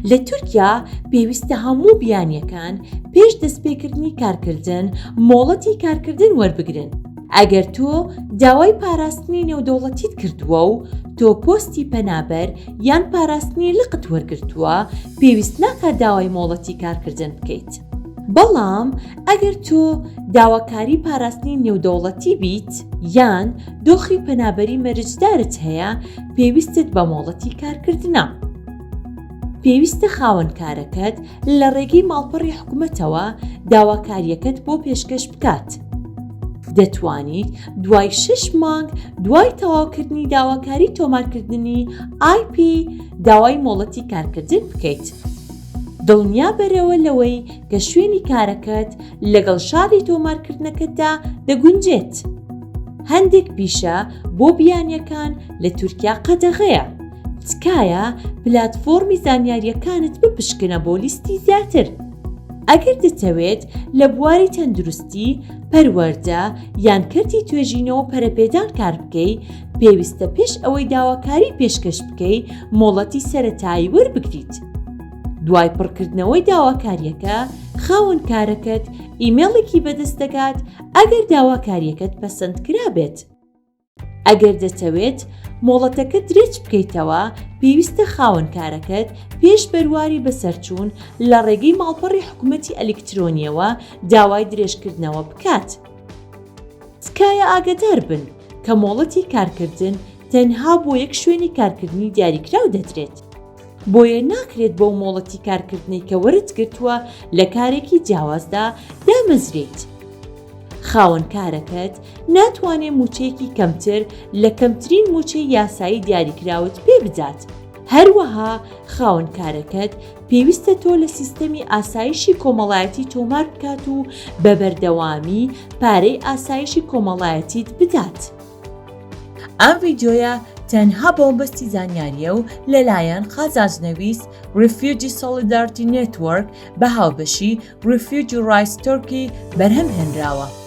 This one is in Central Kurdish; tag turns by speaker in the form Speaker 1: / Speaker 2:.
Speaker 1: لە تورکیا پێویستە هەموو بیانییەکان پێش دەستپێکردنی کارکردن مۆڵەتی کارکردن وەربگرن. ئەگەر تۆ داوای پاراستنی نێودەوڵەتیت کردووە و تۆ پۆستی پەنابەر یان پاراستنی لقت وەرگرتووە، پێویست ناکات داوای مۆڵەتی کارکردن بکەیت. بەڵام ئەگەر تۆ داواکاری پاراستنی نێودەوڵەتی بیت یان دۆخی پەنابەری مەرجدارت هەیە، پێویستت بە مۆڵەتی کارکردنە. پێویستە خاوەن کارەکەت لە ڕێگەی ماڵپەڕی حکومەتەوە داواکارییەکەت بۆ پێشکەش بکات. دەتوانیت دوای شەش مانگ دوای تەواوکردنی داواکاری تۆمارکردنی IP داوای مۆڵەتی کارکردن بکەیت. دڵنیابەرەوە لەوەی کە شوێنی کارەکەت لەگەڵ شاری تۆمارکردنەکەتدا دەگونجێت. هەندێک پیشە بۆ بیانییەکان لە تورکیا قەدەغەیە. تکایە پلاتفۆرمی زانیارییەکانت بپشکنە بۆ لیستی زیاتر. ئەگەر دەتەوێت لە بواری تەندروستی، پەروەردە، یان کەرتی توێژینەوە و پەرەپێدان کار بکەی، پێویستە پێش ئەوەی داواکاری پێشکەش بکەی مۆڵەتی سەرەتایی وەربگریت. دوای پڕکردنەوەی داواکارییەکە، خاوەن کارەکەت ئیمێڵێکی بەدەست دەگات ئەگەر داواکارییەکەت پەسەند کرابێت. ئەگەر دەتەوێت مۆڵەتەکەت درێژ بکەیتەوە، پێویستە خاوەن کارەکەت پێش بەرواری بەسەرچوون لە ڕێگەی ماڵپەڕی حکومەتی ئەلیکترۆنییەوە داوای درێژکردنەوە بکات. تکایە ئاگادار بن کە مۆڵەتی کارکردن تەنها بۆ یەک شوێنی کارکردنی دیاریکراو دەدرێت. بۆیە ناکرێت بەو مۆڵەتی کارکردنەی کە وەرت گرتووە لە کارێکی جیاوازدا دامەزرێیت. خاوەن کارەکەت ناتوانێ مووچەیەکی کەمتر لە کەمترین مووچەی یاسایی دیاریکراوت پێ بدات. هەروەها خاوەن کارەکەت پێویستە تۆ لە سیستەمی ئاسایشی کۆمەڵایەتی تۆمار بکات و بە بەردەوامی پارەی ئاسایشی کۆمەڵایەتیت بدات. ئەم ڤیدیۆیە تەنها بۆ مەبەستی زانیارییە و لەلایەن قازانجنەویست Refugee Solidarity Network بە هاوبەشی Refugee Rights Turkey بەرهەم هێنراوە.